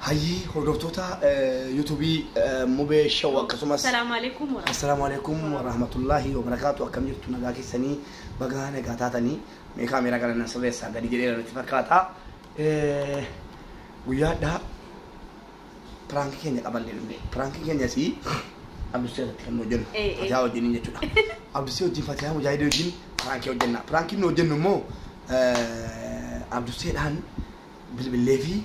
Hayyii hordoftoota yuutuubii Mubee Show akkasumas Salaamu alaikum warahmatullahi. Assalaamu alaikum warahmatullahi wabarakaatu. Akkam jirtu? Nagaa keessanii? Bagaa nagaa taatanii. Mee kaameeraa kana nan sirreessaa, gadi jedheera natti fakkaata. Guyyaadhaa piraankii keenya qabannee dhufne. Piraankii keenya si Abdusee irratti kan nu hojjennu. Fatihaa wajjiniin jechuudha. Abdusee wajjin, Fatihaa Mujaahidii wajjin piraankii hojjenna. Piraankiin nu hojjennu immoo Abduseedhaan bilbilee fi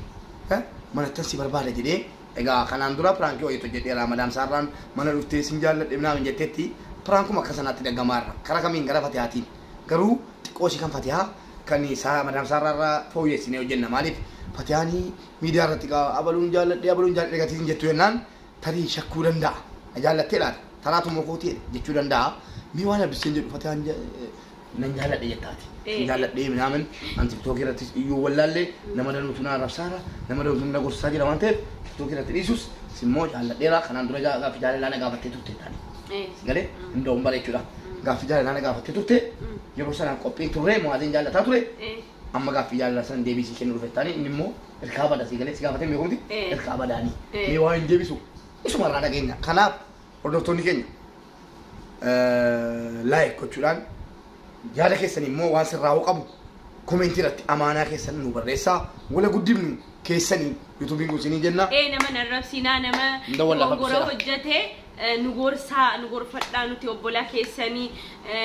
manattan si barbaada jedhee. Egaa kanaan dura piraankii wayiitu hojjedheera. Madaam Saarraan mana dhuftee sin jaalladhe naamin jetteetti, piraankuma akka sanaatti daggamaarra. Kara kamiin? Gara Fatihaatiin. Garuu xiqqoo ishii kan Fatihaa kan isaa Madaam Saarraarraa fooyyessinee hojjenna. Maaliif? Fatihaanii miidiyaa irratti abaluun jaalladhe, abaluun jaalladhe gatiin jettu jennaan tarii shakkuu danda'a. Na jaallattee laata? Tanaatu kootii jechuu danda'a. Mee waan Abduseen jedhu, Fatihaan nan jaalladhe jettaati. Sin jaalladhee minaamin an tiktookii irratti iyyuu wallaallee nama danuutu na arrabsaara, nama danuutu na gorsaa jira waan ta'eef tiktookii irratti dhiisus simmoo jaalladheera. Kanaan dura gaaffii jaalalaa na gaafattee turte taani. Galee hunda'uun bara jechuudha. Gaaffii jaalalaa na gaafattee turte, yeroo sanaan qophii turre, mo'aatiin jaallataa ture. Amma gaaffii jaalalaa sana deebisii kennuu dhufe taani, inni immoo irkaa bada si galee si gaafatee beekumti irkaa badaanii. Mee waan hin deebisu isuma irraa dhageenya. Kanaaf hordoftoonni keenya like gochuudhaan yaada keessan immoo waan sirraa'uu qabu komentii irratti amaanaa keessan nu barreessaa. Wala guddifnu keessanii yuutuubiin kun isinii jenna. Nama narrabsinaa, nama dogongora hojjete nu gorsaa, nu gorfadhaa. Nuti obbolaa keessanii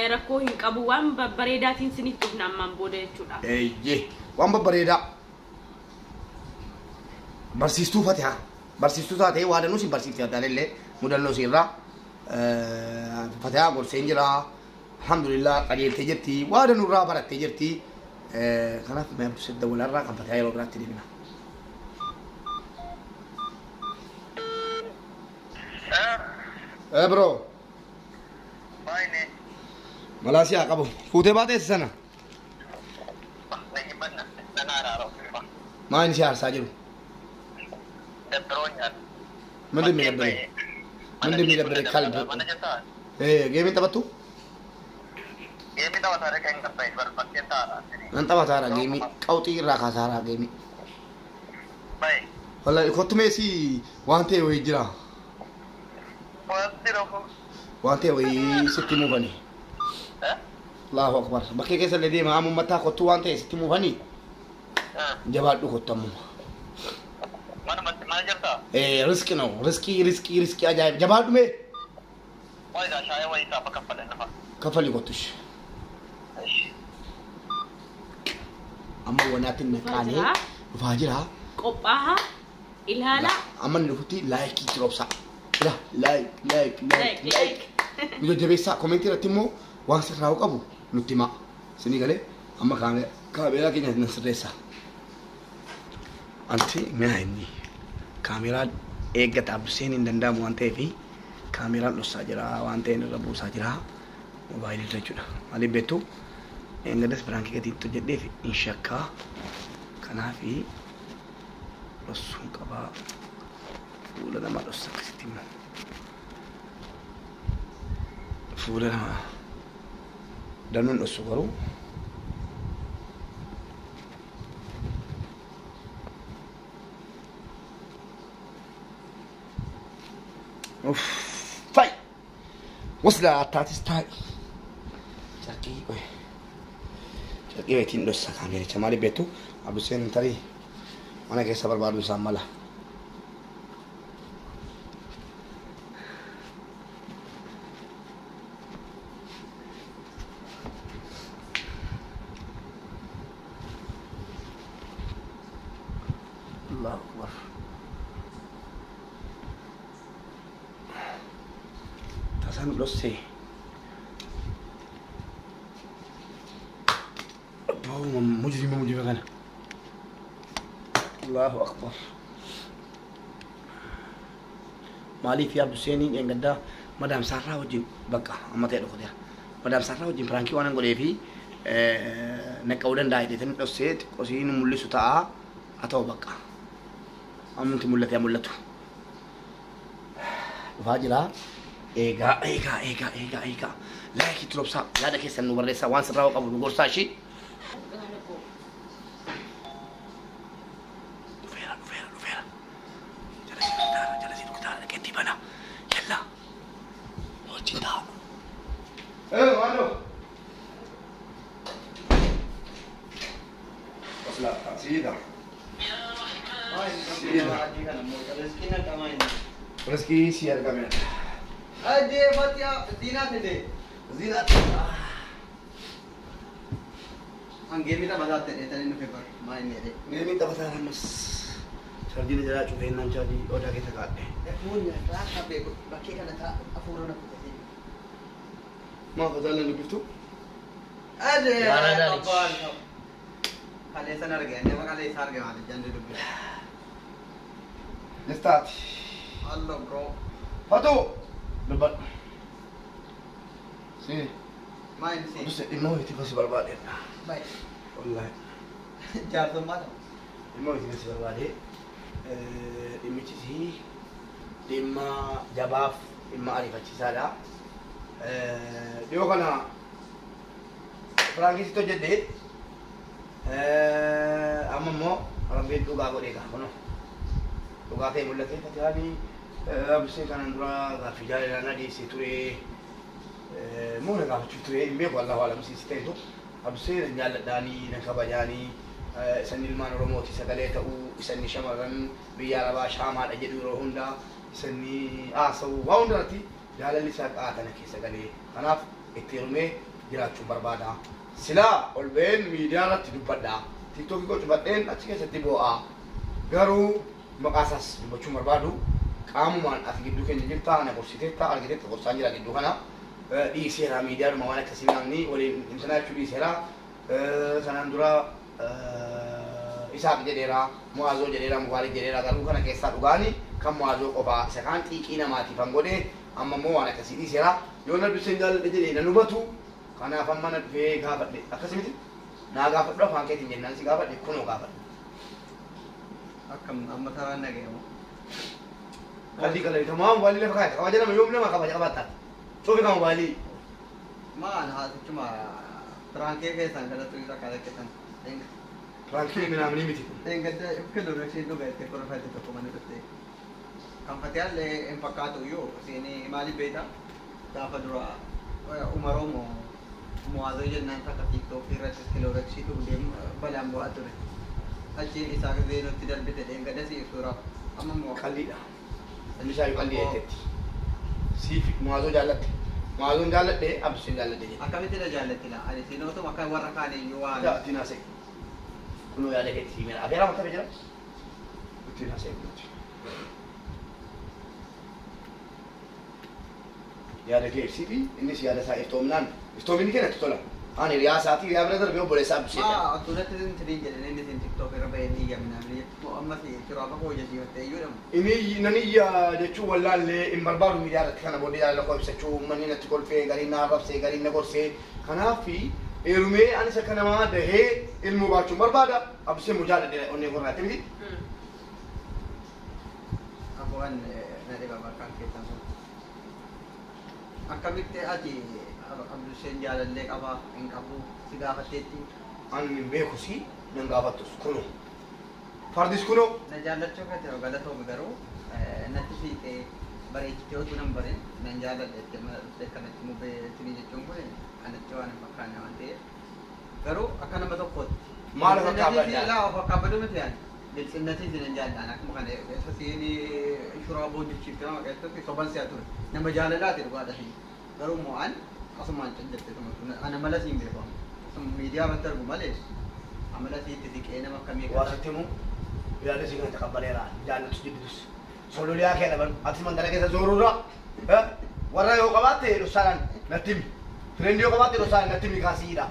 rakkoo hin qabu, waan babbareedaatiin siniif dhufna ammaan booda jechuudha. Eeyyee, waan babbareedaa barsiistuu Fatihaa barsiistuu taatee waa danuu sin barsiifte addaan illee mudannoo siirraa Fatihaa gorseen jira. Alhamdulillah, qajeeltee jirti, waa danuurraa barattee jirti. Kanaaf mee Abdusee dawwalarraa kan Fatihaa yeroo biraatti deemina. Bro. Malaasiyaa qabu. Fuutee baatee sana. Maa inni si aarsaa jiru? ምንድን የሚደብርህ? ምንድን የሚደብርህ? ከልብ geemiin taphattu? Nan taphataara geemii, qawxii irraa kaasaara geemii. Wallahi kottu meesii waan ta'e wayii jira. Waan ta'e wayii sitti muufani. Allahu akbar. Bakkee keessa illee deema amma ummataa, kottu waan ta'e sitti muufani. Jabaadhu, kottu ammuma. Riski ነው, riskii riskii riskii ajaa'ib, jabaadhu mee. Kaffali, kottush. Amma wanaatti naqaanee dhufaa jira. Qophaahaa ilaala. Amma inni dhufutti laayikii itti roobsaa. Ila like like like like. Nu jajjabeessaa, komentii irratti immoo waan sirraa'uu qabu nutti himaa. Isinii galee? Amma kaameeraa keenya nan sirreessaa. Anti mi'a inni kaameeraa eeggata. Abduseen hin danda'amu waan ta'eef kaameeraan dhossaa jira, waan ta'een irra buusaa jira moobaayilii irra jechuudha. Maaliif beektu? Engadas piraankii gatii hojjedheef hin shakkaa, kanaafi dhossuun qabaa, fuula namaa dhossa, akkasitti immoo fuula namaa danuun dhossu garuu. Uff, fay! Wasla attaatis taa'i. Carqii qoy. Carqii wayitiin dhossa kaameericha. Maaliif beektu? Abduseen tarii mana keessa barbaadu isaan mala. Allahu akbar. Tasaan dhossee. Abboo, mujrima mujrima kana. Allahu akbar. Maaliif yaa Abduseeniin dheengaddaa Madaam Saarraa wajjin, bakka amma ta'e dhokoteera. Madaam Saarraa wajjin piraankii waan godhee fi naqqa'uu danda'a jedheetan dhossee, xiqqoosii nu mul'isu ta'a, haa ta'u bakka. Ammumti mul'ate haa mul'atu. Dhufaa jira. Eegaa eegaa eegaa eegaa eegaa. Laayikii turobsaa, yaada keessan nu barreessaa, waan sirraa qabu nu gorsaa ishii. Dhufeera, dhufeera, dhufeera. Riskii si argame. Ajee Fatiyaa Ziinaa fide. Ziinaa. An geemii taphataa ta'e tani nufi bar maa inni jedhe. Geemii taphataa ammas chaarjiin jalaa cufee naan chaarjii odaa keessa kaa'adhe. Fuulli akka beeku bakkee kana ta'a afuura na kutate. Maa fataalee dubbiftu? Ajee Yaara daarichi. abbaan kaleessan arge nama kaleessa arge maali jandi dubbisa. Listaati. Allo bro. Fatuu! Dubbadhu. Si. Maa inni si. Dusse dhimma wayiitiif si barbaadheedha. Bai. Wallaahi. Jaarsummaa ta'u. Dhimma wayiitiif si barbaade. Dhimmichis dhimma jabaaf dhimma ariifachiisaadha. Dhiyoo kana Firaankiisitti hojjedhe. Amma immoo Rabbiin dhugaa godhee gaafa kunoo. Dhugaa ta'e mul'ate Fatihaanii Absee kanan dura gaaffii jaalalaan adeessee ture. Moo na gaafachuuf ture hin beeku Allahu alam siisi ta'etu. Absee nan jaalladhaanii nan kabajaanii isan ilmaan Oromooti sagalee ta'uu isanni shamarran biyya Arabaa shaamaadha jedhu yeroo hundaa isanni haasa'u waa hundarratti jaalalli isaa qaatana keessa galee kanaaf itti hirmee jiraachuun barbaada. Silaa ol ba'een miidiyaa irratti dubbadha. Tiiktookii koo cufadheen achi keessatti boo'a. Garuu maqaa isaas dubbachuun barbaadu qaamumaan ati gidduu keenya jirta ana gorsiteetta argiteetta gorsaan jira gidduu kana dhiiseera miidiyaadhuma waan akkasii namni waliin himsanaa jechuu dhiiseera. Sanaan dura Isaaq jedheera, Mu'aazoo jedheera, Mubaarik jedheera garuu kana keessaa dhugaani kan Mu'aazoo qofaa isa kaan xiiqii namaatiif han godhe amma immoo waan akkasii dhiiseera. Yoo na dursee jaalladhe jedhee nan hubatu kanaaf amma na dhufee gaafadhe akkasii miti naa gaafadhu afaan keetiin jennaan si gaafadhe kunoo gaafadhe. Akkam amma saraan nagayamu. Qalbii qalbii tamaa mobaayilii lafa kaayata kabaja nama yoom nama kabaja qabaata cufi kan mobaayilii. Maal haasichuma piraankee keessan kanatti akka keessan. Piraankii minaamni miti kun. Engadda kiloo isheen dhugatte korfate tokko mana dhufte. Kan Fatiyaallee hin fakkaatu iyyuu isheen maaliif beektaa? Gaafa dura Umaroo moo Muwaazoo jennaan takka tiiktookii irratti kiloo ishee dhugdee balaan bu'aa ture. Achiin isaa zeenootti darbite engadda si ibsuuraaf amma immoo. Qalliidha. Inni isaa qalbii jetteetti. Siif Muwaazoo jaallatte. Muwaazoon jaalladhe Abduseen jaalladhe jette. Akkamitti na jaallatti laa? Ani siin otuma akka warra kaanii iyyuu waan. Yaa ittiin haasa'e. Kunoo yaada keetti siimera. Afeeraa makka jira. Ittiin haasa'e kunuuti. Yaada kee ibsiifi innis yaada isaa iftoomnaan iftoominni kee natti tola. Ani hiriyaa isaatii hiriyaa bira darbee obboleessaa Abdusee jedha. Maa atuulatti isin tiriin jedhan inni isin tiktook irra bahee ni iyyaminaan amma si shuraafa koo hojjechiifattee iyyuu dhamu. Inni nan iyya jechuun wallaallee hin barbaadu miidiyaa irratti kana booddee jaalala koo ibsachuu uummanni natti kolfee gariin na arrabsee gariin na gorsee kanaaf heerumee anis akka namaa dahee ilmuu baachuun barbaada Abdusee immoo jaalladhe onnee korraatti miti. Abu'an na dhiba bakkaan keessan sun. Akkamitti ati Abduseen jaalallee qabaa hin qabu si gaafatteetti. Ani hin beeku si nan gaafattus kunoo fardis kunoo Na jaallachuu kan ta'e galatoomi garuu natti siiqee bareechitee utuu nan barin nan jaalladha jettee mana dhuftee kanatti mubee jechuun kun anatti waan hin fakkaanne waan ta'eef garuu akka nama tokkootti. Maal of akkaabaddaa? Laa of akkaabaduu miti yaani. Bilchinnatii sinan jaalladhaan akkuma kana isa siin shuraaboo hojjechiifte nama keessatti soban si'a ture. Nama jaalalaati dhugaadha siin. Garuu mo'an asumaan callette ana mala siin beekamu. Miidiyaa irratti argu malee amala siitti siqee nama akkamii Waa sitti himu yaada si kana taqabbaleera jaallattus jibbitus sololiyaa kee dhaban ati mandara keessa zoorurra warra yoo qabaatte dhossaadhaan natti himi fireendii yoo qabaatte dhossaadhaan natti himi kaasiidha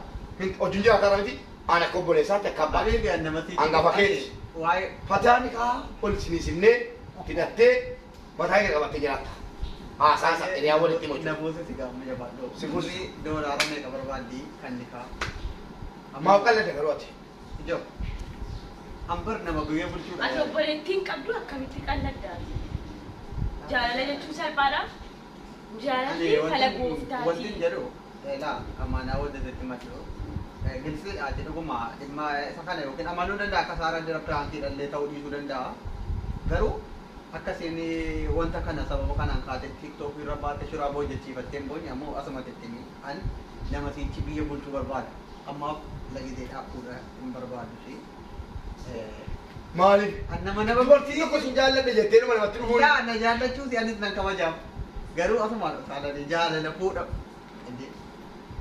hojiin jira kana miti ani akka obboleessaatti akka abbaatti Hangafa keeti. Waa'ee Fataan kaa ol siniisinnee hidhattee mataa kee qabattee jiraatta. Haasaa isa hiriyaa walitti himu jechuudha. Namoota si gaama jabaadhu. Si fuusi. Doolaara meeqa barbaaddii kan ni kaa. Maaf qalladda garuu ati. Ijoo. Hambar nama guyyaa bulchuudha. Ati obboleettiin qabdu akkamitti qalladdaa? Jaalala jechuun salphaadha. Jaalalli fala Wanti gooftaati. jedhu laa amaanaa wanta sitti maddu. Gilsi ati dhuguma dhimma isa kana yookiin amanuu danda'a akka saaraan jira piraankii dhallee ta'uu dhiisuu danda'a. Garuu akkasiin wanta kana sababa kanaan kaate tiiktookii irra baate shuraaboo hojjechiifattee hin boonye ammoo asuma tettimi an nama siichi biyya bulchuu barbaada. Ammaaf lagitee dhaabuudha hin barbaadu si. Maaliif? Nama nama Dubartiin tokko sin jaalladhe jettee dhuma namatti dhufuun. Yaa na jaallachuuti anis nan kabajaam. Garuu asumaan utaalanii jaalala fuudha.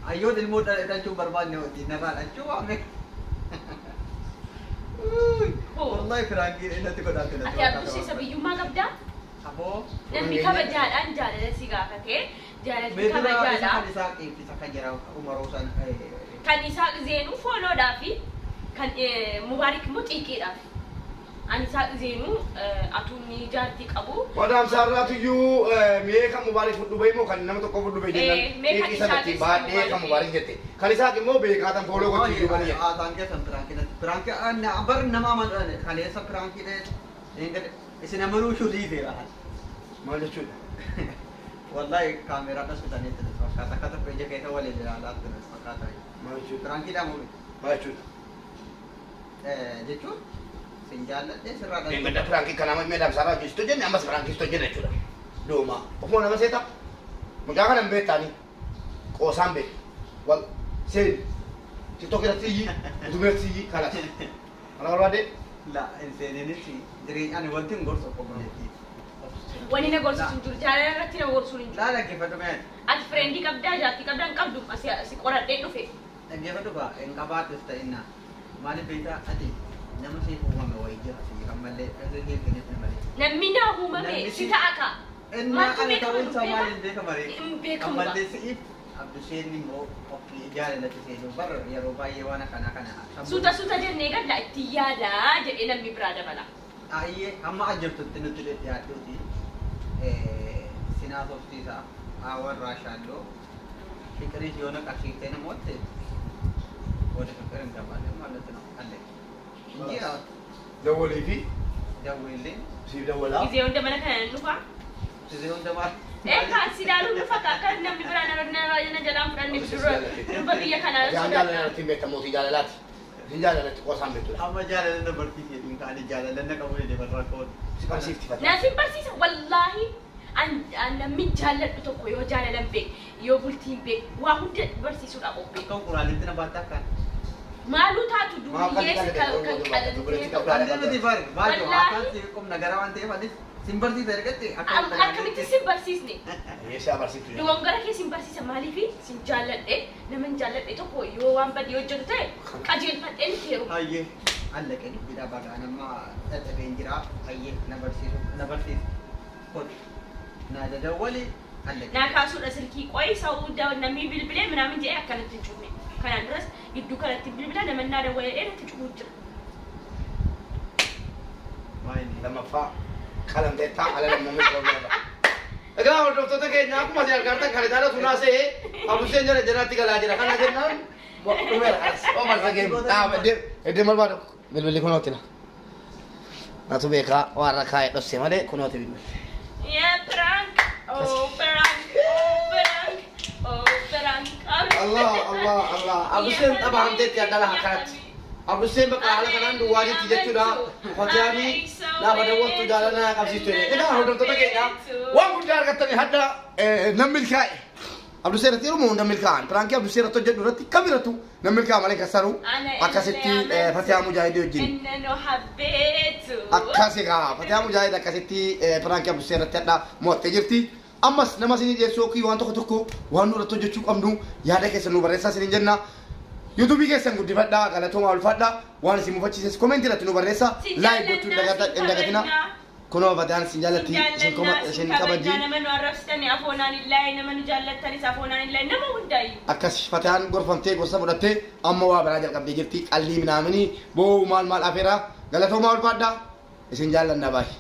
Ayyoon ilmoo dhalachuu barbaanne hojii narraa dhalachuu waame. Wallahi firaankii innatti godhaate Ati abdusiisa biyyummaa qabdaa? Aboo. Namni kabajaadhaan jaalala si gaafatee jaalalli Meetura isa kabajaadha. kan isaa qeeffisa kan jira umaroo san. Kan isaa zeenuu fooloodhaa fi kan mubaarik immoo xiiqiidhaaf. Ani isaa zeenuu atuun jaartii qabu. Madam Saarraatu iyyuu mee kan mubaarik fudhu bahe moo kan nama tokko fudhu bahe jennaan Mee kan xiiqii sana ittiin Isaaqis baadhee kan Mubaarik. mubaarik jette. Kan Isaaq immoo beekaatan fooloo gochuu iyyuu bani jette. Haasaan keessan piraankii natti piraankii bar nama amanuudhaan kaleessa piraankii dhee isin amanuu shuliifeera. Maal jechuudha? Wallahi kaameeraa dhasutanii itti fakkaata akka tokko ija keessa waliin ilaalaa itti fakkaata. Maal jechuudha? Piraankiidhaan mume Maal jechuudha? jechuun sin jaalladhee sirraa Engadda piraankii kana madam Saarraa hojjechitu jenne ammas piraankiistu hojjenna jechuudha. Dooma. Ofuma nama seeta. Mucaa kana hin beektaani. Qoosaan beeku. Wal seen. Tiktok irratti iyyi, YouTube irratti iyyi kalas. Kana barbaadde La hin seeninis jireenya ani wanti hin gorsu obbo Buleetti. Wani na gorsisu hin jiru jaalala irratti na gorsuun hin jiru. Laa dhaggeeffadhu mee Ati fireendii qabdaa jaartii qabdaa hin qabdu asi qoradhee dhufe. dhaggeeffadhu gaa hin qabaattus ta'inna maaliif beektaa ati nama siif uumame wayii jira siif ammallee siif kenneef malee. Namni naa uumame Namni si si- ta'a ka. Inni Maaltu ani beekama ta'uun isaa beeka? maaliin beekama ree? Hin beekamu gaa. Ammallee siif Abdusheen immoo ofii jaalalatti seenuu bar yeroo baay'ee waan akkanaa kana. Suuta suuta jennee galla itti yaadaa jedhee namni biraa dabala. Ayyee amma ajjabtutti nutti dhiyaadhuuti. Sinaa sobsiisa haawwan raashaalloo fiqiris yoo na qabsiiftee namootti booda fiqir hin qabaanne maalatti na alle. Injira dawwalii fi dawweellee siif dawwalaa. Gizee hunda mana kana nan dhufa. sizee hunda maal. Kan si ilaaluun dhufa ka akka namni biraa na jalaan fudhanne dura durba biyya kanaa Jaan sodaadha. jaalalatti hin beekta mootii jaalalaati. Isin jaalalatti qoosaan beektudha. Amma jaalala na barsiisee hin kaane jaalala na qabu jedhee barraa Si qabsiifti fataa. Naafin barsiisa wallaahi an namni jaalladhu tokko yoo jaalalan beek yoo bultiin beek waa hunda barsiisuudha qophee. Akka quraalitti na baattaa akkaan. Maaluu taatu Maal kan durii qal'ate kan obboleettii qal'ate. qabdu. Wanti nuti bari baay'ee Wallaahi. akkaan si qubna gara waan ta'eef anis sin barsiisa ergatti akka Akkamitti sin barsiisne? Eessaa barsiiftu? Dogongora kee sin barsiisa maaliifi sin jaalladhe nama hin jaalladhe tokko yoo waan badii hojjetu ta'e qajeelfadheen itti heeruma. Hayyee allaqee dubbiidhaa bagaan amma dadhabeen jira hayyee na barsiisu na barsiisu kottu na dadawwali allaqee. Naa kaasuudha silkii qoyi sa'uu namni bilbilee minaamin jedhee akkanatti hin cufne. Kanaan duras gidduu kanatti bilbila nama naa dawwalee natti cufuu jira. Lammaffaa qalamteettaa ala lammamee qalamteetta. Egaa hordoftoota keenya akkuma isin argaa kan isaan tunaa se'ee Abuseen jala jalaatti galaa jira. Kana jennaan dhumeera. Omar Sageem. Iddoo barbaadu bilbilli kunooti na. Natu beekaa waan rakkaa dhosse malee kunooti bilbilli. Yaa prank! Oh prank! Oh prank! Oh prank! Allah Allah Allah. Abuseen tapha hamteetti adda lafa kanatti. Abuseen bakka haala kanaan duwwaa jirti jechuudha. Fatiyaanii laafa dawwattu jaalala naa qabsiistu jedhe. Egaa hordoftoota keenya waan guddaa argattanii hadda nan milkaa'e. Abdusee irratti yeroo hunda milkaa'an. Piraankii Abdusee irratti hojjedhu irratti kamiratu nan milkaa'a malee kassaru akkasitti Fatiyaa Mujaahidii wajjin. Innano habbeetu. Akkas egaa Fatiyaa Mujaahid akkasitti piraankii Abdusee irratti hadha mo'attee jirti. Ammas nama isinii dhiyeessuu yookiin waan tokko tokko waan nu irratti hojjechuu qabnu yaada keessan nu barreessaa isiniin jenna. Yuutuubii keessan guddifadhaa galatoomaa ulfaadhaa waan isin mufachiises koomeentii irratti nu barreessaa laayik gochuu hin dagatinaa. Kunoo Fatiyaan isin jaallatti isin Jaalladhaa, isin isin kabajji. kabajaa, nama nu arrabsitanii afoonaan illaahi, nama nu jaallattanis afoonaan illaahi, nama hundaayyuu. Akkas Fatiyaan gorfamtee gorsa fudhattee amma waa biraa jalqabdee jirti qallii minaaminii boo'uu maal maal afeera galatoomaa ulfaadhaa isin jaallanna baay'ee.